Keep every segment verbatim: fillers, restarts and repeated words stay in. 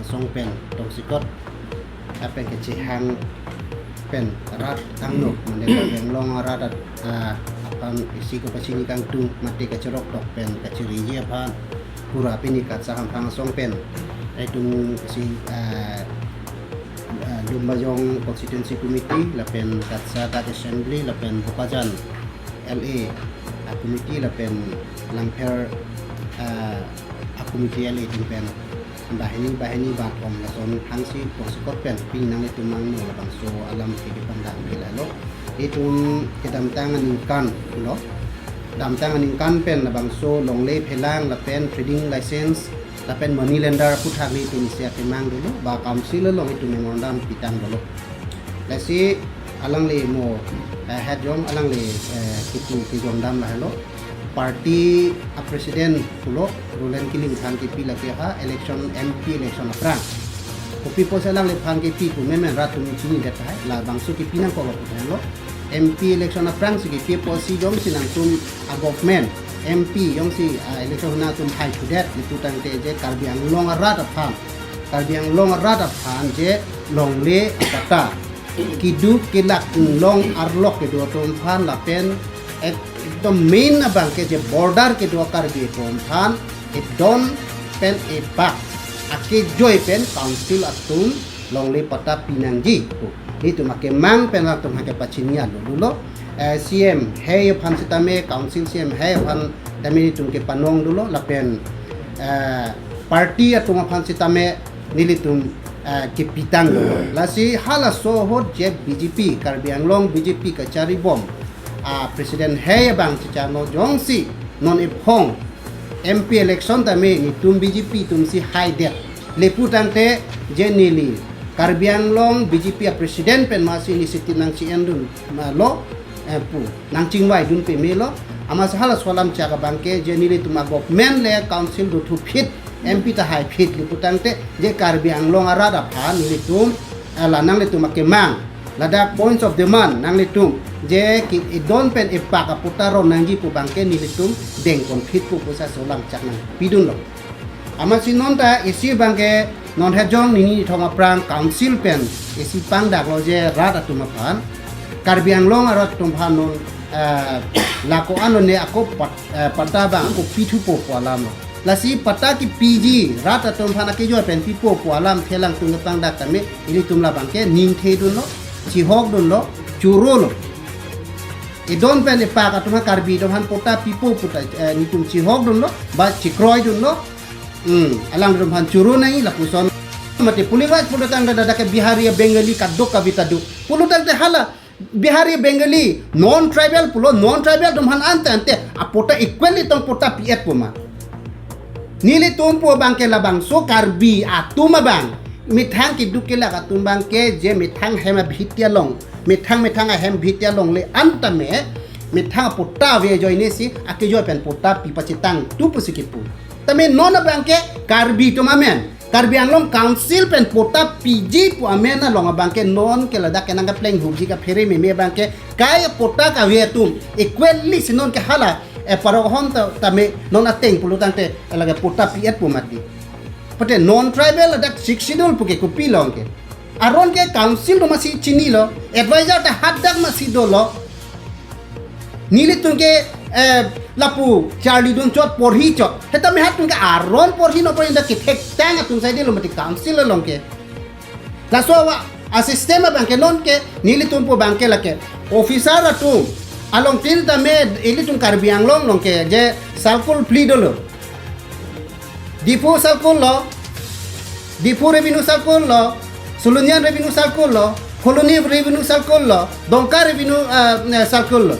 Song pen tongsekot apen kachehang pen rat angno mane Karbi Anglong arat, ah, aphan isi kepachini kangtung mate kachirok tok pen kachiriji aphan pura pini KATSSA hamphang asong pen itum isi, ah, ah, Lumbajong Constituency Committee lapen KATSSA KAT Assembly lapen Bokajan L A a committee lapen Langpher, ah, a committee L A atum pen bahini bahini batom lason hangsi tongsekot pen pini nanglitum angno labangso alam ke kepangdak ke lalo. Itum kedamtang aningkan lo. Damtang aningkan pen labangso longle phelang lapen trading license lapen money lender aphuthak nelitum isi akemang dolo, ba council along itum memorandum pitang dolo. Lasi alangli mo, eh, head jong alangli, eh, kipu kijong dam lahelo. Party a president pulo, Roland Killing aphan kipi lake ha election, M P election aphrang. Kopi pusi alangliphan kipi pu memen rat atum chinidet tahai, labangso kipi nangkok pulo. M P election aphrangsi kipi pusi jongsi nangtum a government, M P jongsi, ah, election nangtum haithudet, ipu tangte je Karbi Anglong arat aphan, Karbi Anglong arat aphan je longle apatta, keduk kelak inglong arlok kedo atum aphan lapen ek-, ekdom main abang ke je border kedo Karbi atum aphan edon pen ebak akejoi pen council atum longle patta pinangji pu. Itum akemang pen latum hake pachini alo dolo. Eh, C M hei aphan sitame, council C M hei aphan tame itum kepanong dolo lapen, eh, party atum aphan sitame nelitum, eh, kepitang dolo. Lasi halaso ahut je B J P, Karbi Anglong B J P kachari bom a president hei abang chicharno jongsi non ephong M P election tame netum B J P atumsi haidet le pu tangte je neli Karbi Anglong B J P a president pen masi initiative nangchi-endun ma lo, eh, pu nangchingvaidun peme lo. Amatsi halaso alam chak abang ke je nelitum a government le council dothu phit, M P ta hai phit le pu tangte je Karbi Anglong arat aphan nelitum, eh, la nanglitum akemang, ladak points of demand nanglitum je ki edon pen ebak apatta ron nangji pu abang ke nelitum dengpon phit pu pusi laso alam chak nangpidun lo. Amatsi non ta isi abang ke non hejong nini thong aphrang council pen isi pangdak lo je rat atum aphan, Karbi Anglong arat atum aphan non, eh, lako anone ako pat-, eh, patta abang ako pithupo pu alam lo. Lasi patta kipiji rat atum aphan akejoi pen pipo pu alam thelang tung pangdak tame ilitum labang ke ningthedun lo, chihokdun lo, choro lo. Edon pen epak atum aphan, Karbi atum aphan patta pipo pu ta, eh, netum chihokdun lo, ba chikroidun lo. Hmm, alangtum aphan choro nai lapuson. Mate polling wise pulo tangte dak ke Bihari, Bengali kadokave ta do. Pulo tangte hala Bihari, Bengali, non tribal pulo, non tribal atum aphan ante ante apatta equally tong patta pi-et pu ma. Nelitum pu abang ke labangso Karbi atum abang methang keduk kelak atum abang ke je methang ahem abhiti along, methang methang ahem abhiti along le-an tame methang patta ave ajoine si akejoi pen patta pi pachethang tu pusi kipu. Tame non abang ke Karbi atum amen, Karbi Anglong Council pen patta piji pu amen along abang ke non ke ladak ke nangkepleng hukji kaphere meme abang ke kai patta kave atum equally si non ke hala, eh, parok ahom ta, tame non ateng pulo tangte lake patta pi-et pu mati. Pate non tribal ladak Sixth Schedule pu ke kopi along ke. Aron ke council atum masi chinilo, advisor ta hadak masi dolo. Nelitum ke, eh, lapu charlidun chot porhi chot. Hetame hatum ke aron porhi no porhi dak kethektang atum saidelo mati council along ke. Laso a, a system abang ke non ke nelitum pu abang ke lake officer atum along tin tame ilitum Karbi Anglong along ke je circle phli dolo. Diphu circle lo, Diphu Revenue Circle lo, Silonijan Revenue Circle lo, Phuloni Revenue Circle lo, Dongka Revenue, eh, eh, Circle lo.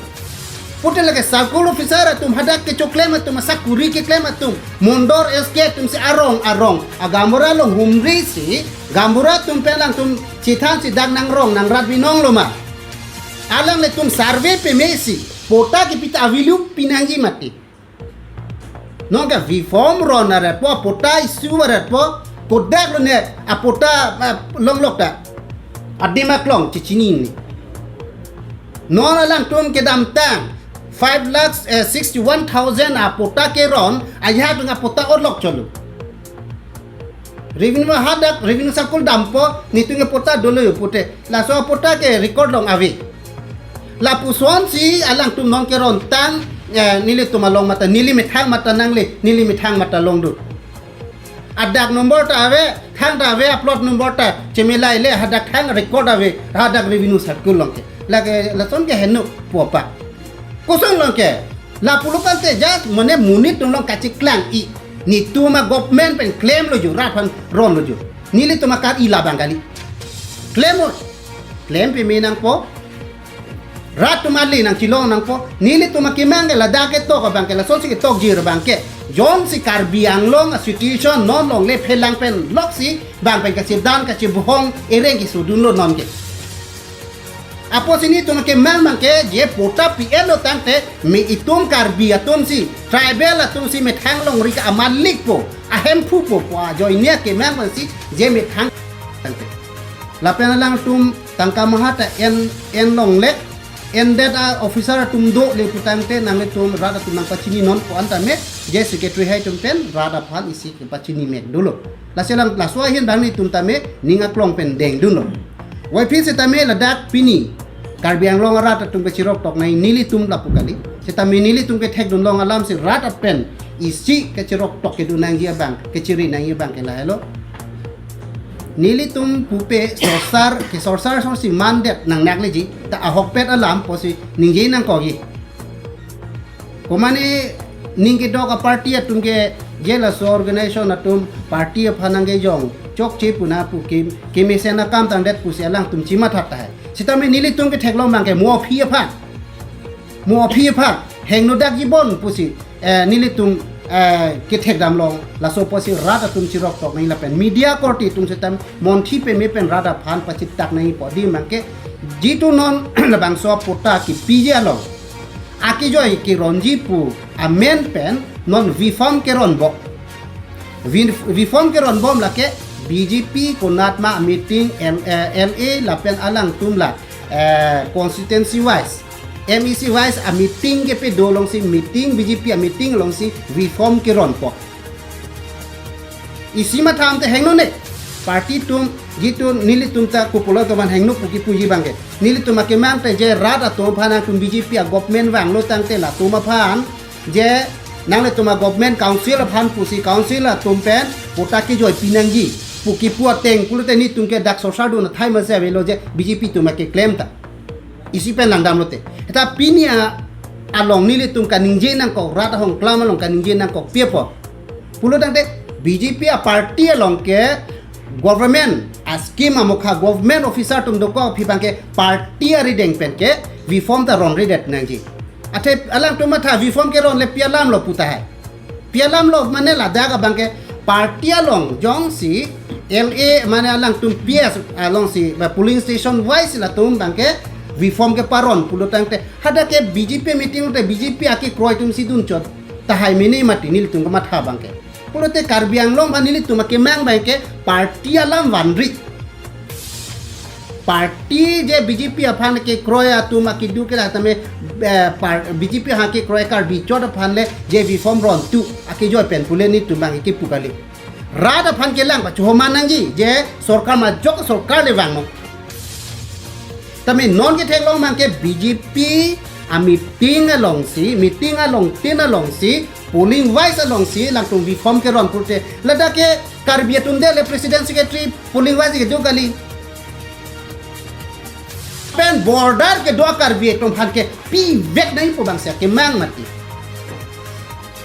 Pute lake circle officer atum hadak kechoklem atum, asakuri keklem atum, Mondor S K atum si arong arong a gaonbura along humri si gaonbura atum pen alangtum chethan si dak nangrong nangrat binong lo ma. Alanglitum survey peme si patta kipi ta a value pinangji mati. Non ke V form ron aret po, patta issue aret po, kodak lone apatta, ah, longlok ta. Adim aklong chechini ni. Non alangtum kedamtang five lakhs, eh, sixty-one thousand apatta keron, ajahak apatta orlok chotlo. Revenue hadak revenue circle dampo, netum ke patta dolo yo pute. Laso patta ke record along ave. Lapuson si alangtum non ke rontang, eh, nelitum along mate, neli methang mate nangle, neli methang mate longdun. Adak number ta ave, thang ta ave, plot number ta chemelai le, hadak thang record ave, hadak revenue circle along ke. Lake lason ke heno popa. Koson along ke, lapu lo kan te just mane monit atum along kacheklang-i. Netum a government pen klemlo jo, rat aphan ronlo jo. Nelitum akar-i labang kali. Klemlo. Klem peme nangpo. Rat atum ale nangchelong nangpo. Nelitum akemang ke ladak ketok abang ke, lasonsi ketokji abang ke. Jongsi Karbi Anglong a situation non longle phelang pen loksi bang pen kachedan kachebuhong ereng kesodunlo non ke. Apotsi netum akemang abang ke je patta pi-etlo tangte, me itum Karbi atum si, tribal atum si methang longri ke amalik po, ahemphu po, pu ajoine akemang abang si je methang tangte. Lapen alangtum tangka maha ta en, en longle, endet a officer atum dole pu tangte nanglitum rat atum nangpachini nonpo an tame, je secretary hai atum pen rat aphan isi kepachini mek dolo. Lasi alang laso ahin abang netum tame ning aklong pen dengdunlo. Wai phi setame ladak pini Karbi Anglong arat atum kecherok tok nai nelitum lapu kali. Setame nelitum kethekdun long alam si rat apen isi kecherok tok kedun nangji abang, kechiri nangji abang ke lahelo. Nelitum pupe sorsar, kesorsar sorsi mandet nangnakleji, ta ahokpet alam pusi ningje nangkokji. Komane ning kedok a party atum ke je laso organization atum party aphan nangkejong chokche pu na pu ke, kemesen akam tangdet pusi alangtum chimatha tahai. Setame nelitum ketheklong abang ke mo aphi aphan. Mo aphi aphan. Hingno dakji bon pusi, eh, nelitum, eh, kethekdam long, laso pusi rat atum cherok tok nangji lapen media korte atum setame monthi peme pen rat aphan pachitak nangji pu adim abang ke, jitu non labangso patta kepiji along akejoi keronji pu amen pen non V form keronbom. V, V form keronbom lake B J P konatma meeting L, eh, L A lapen alangtum la, eh, constituency wise, M A C wise a meeting kepedo alongsi, meeting B J P a meeting alongsi V form keronpo. Isi matham te hingno ne. Party atum, jitu nelitum ta kupulo toman hingno pu kipuji abang ke. Nelitum akemang te je rat atum aphan nangtum B J P a government vanglo tangte latum aphan je nanglitum a government council aphan pusi council atum pen patta kejoi pinangji pu kipu ateng pulote netum ke dak sorsar dun athai masi avelo je B J P atum akeklem ta. Isi pen langdamlote. Eta pini a along nelitum kaningje nangkok, rat ahong klam along kaningje nangkok pi apot pulo tangte B J P a party along ke government a scheme amokha government officer atum dokok aphi abang ke party arideng pen ke V form ta ronredet nangji. Athe alangtum matha V form keronle pi alamlo pu tahai. Pi alamlo mane ladak abang ke party along jongsi L A mane alangtum P S alongsi ba polling station wise latum abang ke V form keparon pulo tangte hadak ke B J P meeting te B J P akekroi atum si dunchot tahai mene mati nelitum kematha abang ke. Pulote Karbi Anglong aphan nelitum akemang abang ke party alam vanri. Party je B J P aphan kekroi atum akedo ke la tame, eh, par-, B J P aphan kekroi Karbi chot aphan le je V form rontu akejoi pen pule netum abang ke kipu kali. Rat aphan kelang pachohoman nangji je sorkar majok sorkar le vangnon. Tame non ketheklong abang ke B J P a meeting alongsi, meeting along tin alongsi, polling wise alongsi, langtum V form keron pulote. Ladak ke Karbi atum dele president secretary polling wise kedo kali. Pen border kedo Karbi atum aphan ke pivek nangji pu abang si akemang mati.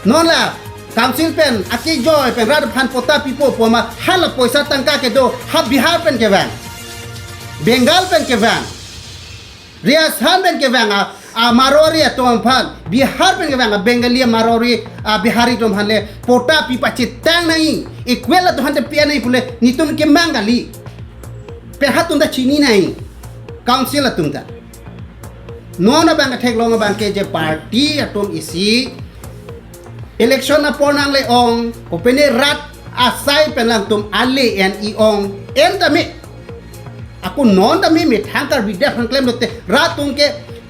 Non la council pen akejoi pen rat aphan patta pipo pu ma hala poisa tangka kedo ha Bihar pen kevang, Bengal pen kevang, Rajasthan pen kevang a, a Marwari atum aphan, Bihar pen kevang a Bengali a Marwari a Bihari atum aphan le patta pi pachethang nangji, equal atum aphan te pi nangji pule netum kemang kali. Pen hatum ta chini nangji, council atum ta. Non abang ketheklong abang ke je party atum isi election apor nangle-ong, kopine rat asai pen langtum ale en i-ong, en tame. Ako non tame methang Karbi dak aphan klemlote rat atum ke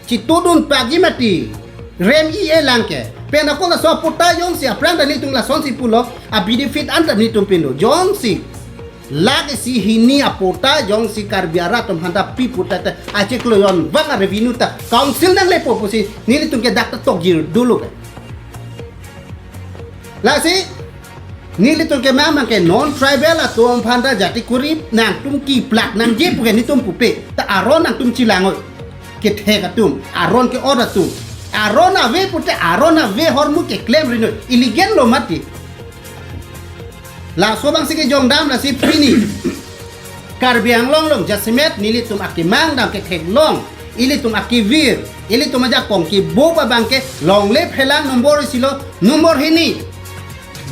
chitudun pagi mati. Rem i-e lang ke. Pen ako laso patta jongsi aphrang ta netum lasonsi pulo, a benefit an ta netum pinlo. Jongsi Lakh isi hini apatta jongsi Karbi arat atum aphanta pi puta ta achiklo jon abang a-revenue ta council nanglepo pusi nelitum ke dak ta tokjir dolo ke. Lasi nelitum ke memang ke non tribal atum aphanta jati kurip nangtum kiplak nangji pu ke nelitum pupe ta aron nangtum chelang oi. Kethek atum, aron ke-ot atum. Aron ave pute aron ave ahormu keklem ri noi. Illegal lo mati. Laso abangsi kejongdam lasi pini Karbi Anglong along jasemet nelitum akemang dam ketheklong, ilitum akevir, ilitum ajakong kebup abang ke longle phelang nombor isi lo, nombor hini.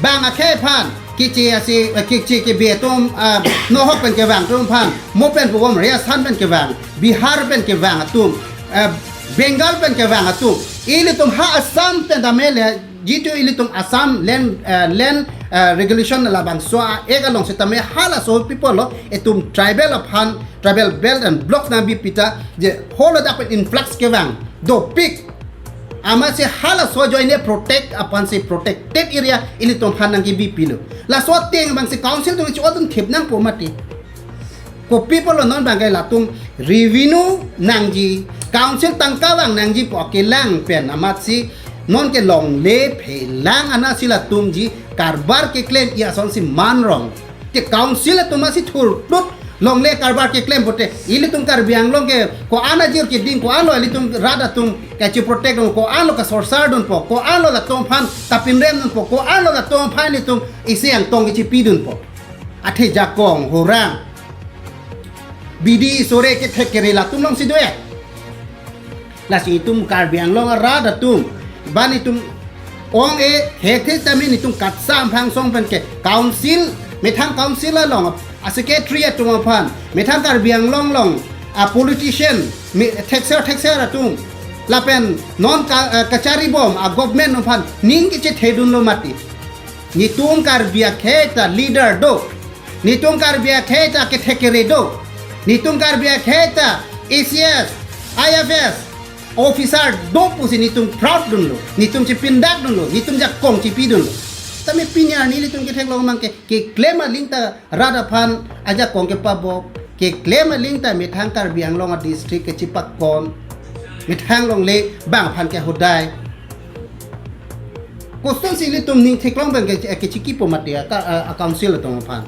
Bang akhei aphan keche asi, eh, keche kebe atum, ah, nohok pen kevang atum aphan, mo pen pubom Rajasthan pen kevang, Bihar pen kevang atum, eh, Bengal pen kevang atum, ilitum ha Assam pen damele, jitu ilitum Assam land, eh, land, eh, regulation labangso a-act along setame halaso people lo, itum tribal aphan, tribal belt and block nangbi pita je holo dak pen influx kevang dopik. Amatsi halaso ajoine protect aphansi protected area ilitum aphan nangkebi pilo. Laso ateng abangsi council atum chi-otdun thip nangpo mati. Kopi pulo non abang ke latum revenue nangji, council tangka vang nangji pu akelang pen amatsi non ke longle phelang anatsi latumji karbar keklem-i asonsi man rong. Te council atum asi thurtut longle karbar keklem pute, ilitum Karbi Anglong ke ko-an ajir keding, ko-an lo ilitum rat atum kachi-protect dun, ko-an lo kasorsar dunpo, ko-an lo latum aphan kapinrem dunpo, ko-an lo latum aphan ilitum isi angtong kechipi dunpo. Athe jakong, horang, bidi, sore kethek kere latum alongsi do-e. Lasi itum Karbi Anglong arat atum, ban itum ong-e, hekthe tame nelitum katsa amphang song pen ke council, methang council along a-secretary atum aphan, methang Karbi Anglong along a-politician, me-, thekser thekser atum, lapen non ka, eh, kachari bom a-government aphan ning kechethedun lo mati. Nelitum Karbi akhei ta leader do. Nelitum Karbi akhei ta kethek kere do. Nelitum Karbi akhei ta A C S, I F S officer do pusi nelitum proud dunlo. Nelitum chipindak dunlo. Nelitum jakong chipi dunlo. Tame pini arni ilitum ketheklong abang ke, keklem aling ta rat aphan ajakong kepabok. Keklem aling ta methang Karbi Anglong a-district kechipakon. Methang longle bang aphan ke hodai. Kosonsi ilitum ning theklong abang ke, ke chiki po mati a, a, a-council atum aphan.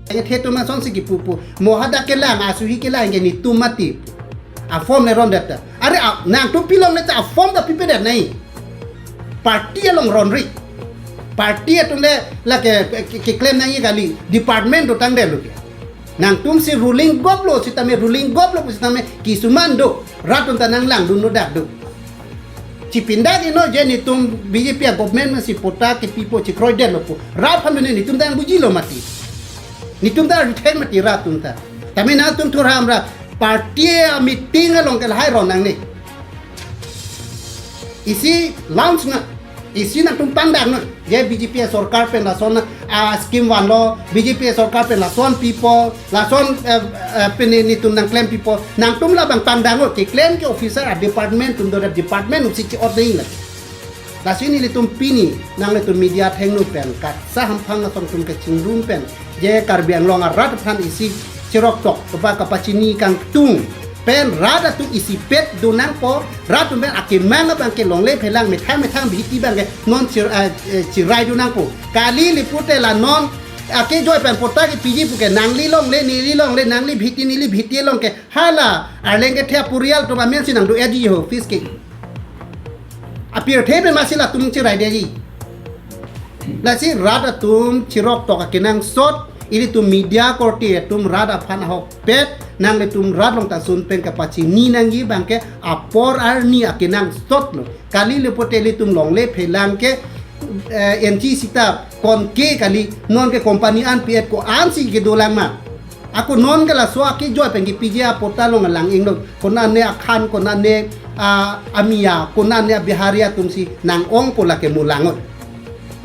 Ke the atum asonsi kipu pu. Mo hadak kelang, asuhi kelang ke nelitum mati. A-form le rondet ta. Are a, nangtum pilongle ta a-form ta pipedet nai. Party along ronri. Party atum le lake ke, ke, keklem nangji kali. Department do tangdet lo ke. Nangtumsi ruling gop lo sitame, ruling gop lo sitame kisuman do. Rat atum ta nanglangdunlo dak do. Chipindak ino je nelitum B J P a-government masi patta kepipo chikroidetlo pu. Rat aphan nelitum ta nangbuji lo mati. Nelitum ta rethek mati rat atum ta. Tame nangtum thurham ra party a-meeting along ke lahai ron nangne. Isi launch na, isi nangtum pangdak na. Je B J P a-sorkar pen lason a-scheme vanlo, B J P a-sorkar pen lason pipo, lason, eh, eh, pini nelitum nangklem pipo, nangtum labang pangdang o, keklem ke officer a-department atum do, department atumsi chi-ot ding la. Lasi nelitum pini, nanglitum media athengno pen, katsa hamphang asong atum kachingrum pen, je Karbi Anglong arat aphan isi chiroktok, kepa kapachini kangtung pen rat atum isipet do nangpo, rat atum pen akemang abang ke longle phelang methang methang bihiti abang ke non chir-, eh, eh, chiraidun nangpo. Kali le pute la non akejoi pen patta kepiji pu ke nangli longle, neli longle, nangli bihiti, neli bihiti along ke hala Arleng kethe apurial atum amensi nangdo-etji ho office ke. Apirthe pen masi latum chiraidetji. Lasi rat atum chiroktok akenangsot, ilitum media korte atum rat aphan ahokpet, nanglitum rat along ta sun pen kapachini nangji abang ke apor arni akenangsot lo. Kali le pute ilitum longle phelang ke, eh, N G sita konke kali, non ke company an P F ko-ansi kedolang ma. Ako non ke laso akejoi pen kepiji apatta along alang ingno. Konane akhan, konane, ah, amiya, konane a-Bihari atumsi nang-ongpo lake mo lang oi.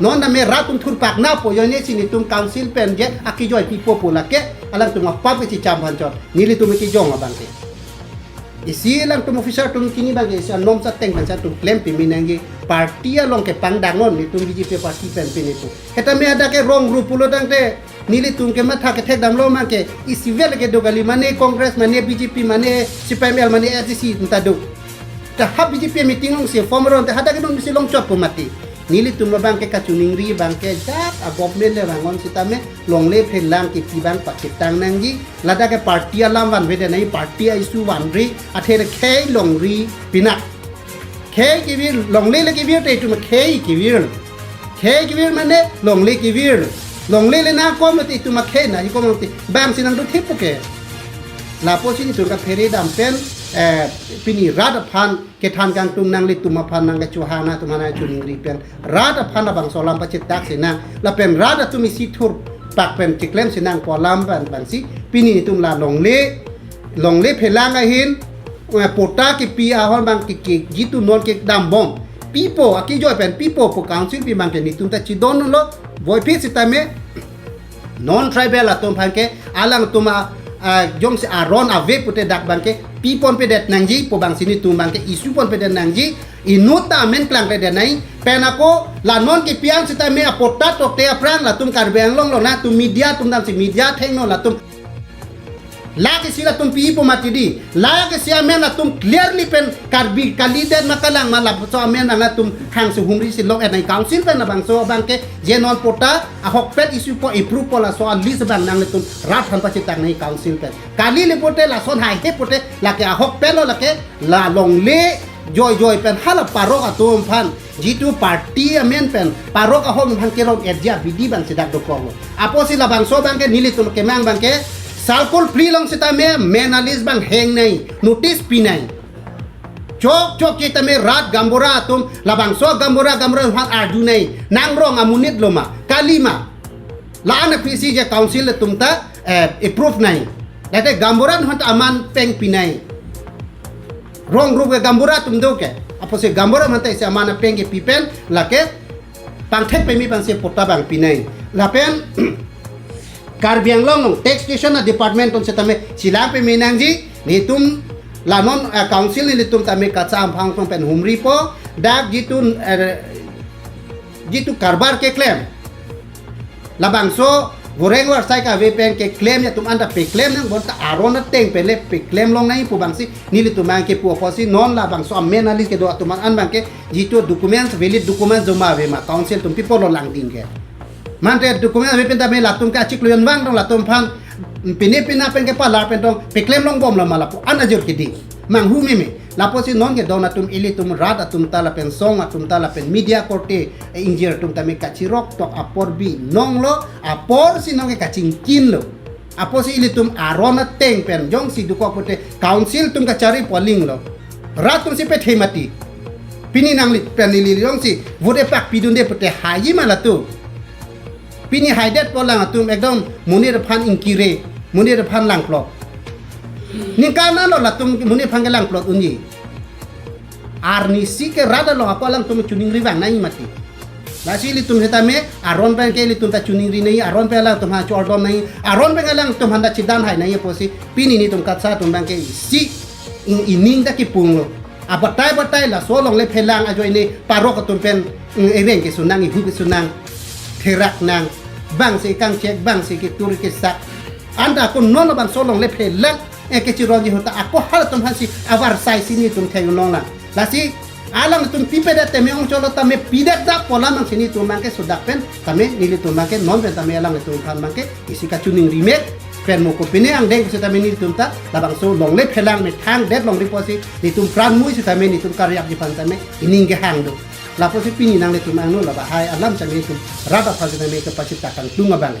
Non tame rat atum thurpak napo, ajoinesi nelitum council pen je akejoi pipo pu lake, alangtum apap kechicham phan chot. Nelitum kejong abang ke. Isi alangtum officer atum chini abangke isi anom sa ateng pen sa atum klem pimi nangji, party along kepangdang non netum B J P party pen pini tu. Hetame hadak ke wrong group pulo tangte nelitum ke matha kethek damlo abangke isi vel kedo kali, mane Congress mane B J P mane C P I M L mane A I C C ta do. Ta ha B J P meeting along si form ron ta hadak ke non misi longchot po mati. Nelitum abangke kachiningri abangke ajat a government le rangon sitame longle phelang kipi abang pachethang nangji, ladak ke party alam vanve de nai, party a issue vanri, athe khei longri pinak. Khei kevir, longle le kevir te itum khei kevir. Khei kevir mane longle kevir. Longle le nangkok mati itum khei nangji kok mati. Bang si nangdo thip ke. Lapusi netum kaphere dam pen, eh, pini rat aphan kethan kangtung nanglitum aphan nangkechohang atum aphan nangchiningri pen rat aphan labangso alam pachethak sinang, lapen rat atum isi thurpak pen chiklem sinang pu alam pen bangsi pini netum la longle, longle phelang ahin, eh, patta kipi ahon abang ke, ke jitu non kedam bom pipo, akejoi pen pipo pu council pi abangke netum ta chidon lo, voiphit sitame non tribal atum aphan ke alangtum a, a, jongsi aron ave pute dak abangke pi ponpedet nangji pu bangsi netum abangke issue ponpedet nangji, inut ta amen klangkledet nai, pen ako la non kipi an sitame a patta tokte aphrang latum Karbi Anglong lo nangtum media atum damsi media athengno latum. Lake isi latum pipo mati di. Lake isi amen latum clearly pen Karbi kalidet ma kalang ma lapuson amen nang latum hangsi humri si lok-et nai council pen labangso abangke je non patta ahokpet issue po approve po laso a list abang nanglitum rat aphan pachethak nai council pen. Kali le pute lason haihe pute lake ahokpet lo, lake la longle joijoi pen hala parok atum aphan jitu party amen pen parok ahom aphan kerong-etji abidi abangsi dak dokok lo. Apotsi labangso abangke nelitum kemang abangke Circle Three along sitame main a list abang hang nai, notice pi nai. Chokchok sitame rat gaonbura atum, labangso gaonbura gaonbura aphan arju nai, nang rong amonit lo ma, kali ma. La-an aphi si je council atum ta, eh, approve nai. Late gaonbura aphan ta aman peng pi nai. Wrong group ke gaonbura atum do ke. Apotsi gaonbura aphan ta isi aman peng kepi pen lake pangthek pemi abangsi patta abang pi nai. Lapen Karbi Anglong along taxation a department atum sitame chelang pemi nangji, netum la non, eh, council nelitum tame kacha amphang tong pen humri po, dak jitu, eh, jitu karbar keklem. Labangso goreng warsai kave pen keklem atum anta peklem nang bonta aron ateng pen le peklem long nai pu bangsi nelitum abangke pu apotsi non labangso amen a list kedo atum an abangke jitu documents, valid documents joma ave ma council atum pipo lo langding ke. Mante document ave pen tame latum ke achiklo yon vang tong latum aphan pine pina pen kepalar pen tong peklem long bom lo ma lapu an ajor kidi. Manghu meme. Lapusi non kedon atum ilitum rat atum ta lapen song atum ta lapen media korte, eh, ingjir atum tame kachirok tok apor binong lo, aporsi non ke kachingkin lo. Apotsi ilitum aron ateng pen jongsi dokok pute council atum kachari poling lo. Rat atum si pethe mati. Pini nangli pen ili jongsi vote pak pidunde pute haiji ma latum. Pini haidet po lang atum ekdom monit aphan ingkire, monit aphan langplot. Ningkan ano latum monit aphan kelangplot unji. Arnisi ke rat along ako alangtum chiningri vang nai mati. Lasi ilitum sitame aron pen ke ilitum ta chiningri nai, aron pen alangtum ha chordom nai, aron pen alangtum handa chidan hai nai apotsi pini netum kacha atum abangke isi in-, ining ta kipung lo. Abatai batai laso longle phelang ajoine parok atum pen, mm, ereng kesunang, ihu kesunang, therak nang, bangsi kangchek, bangsi ketur kesak. Anta ako non labangso longle phelang, eh, kechironji ahut ta ako halatum aphansi avarsai si netum thek long lang. Lasi alangtum pipedet tame ongchot lo tame pidet dak pu alam abangsi netum abangke sodak pen tame nelitum abangke non pen tame alangtum aphan abangke isi kachiningri mek pen mo kopine angdeng sitame netum ta labangso longle phelang methang det longri apotsi netum pran mui sitame netum karyak ji aphan tame ining kehang do. Lapusi pini nanglitum angno labahai alam tame netum rat aphan sitame kepachethak kangtung abang.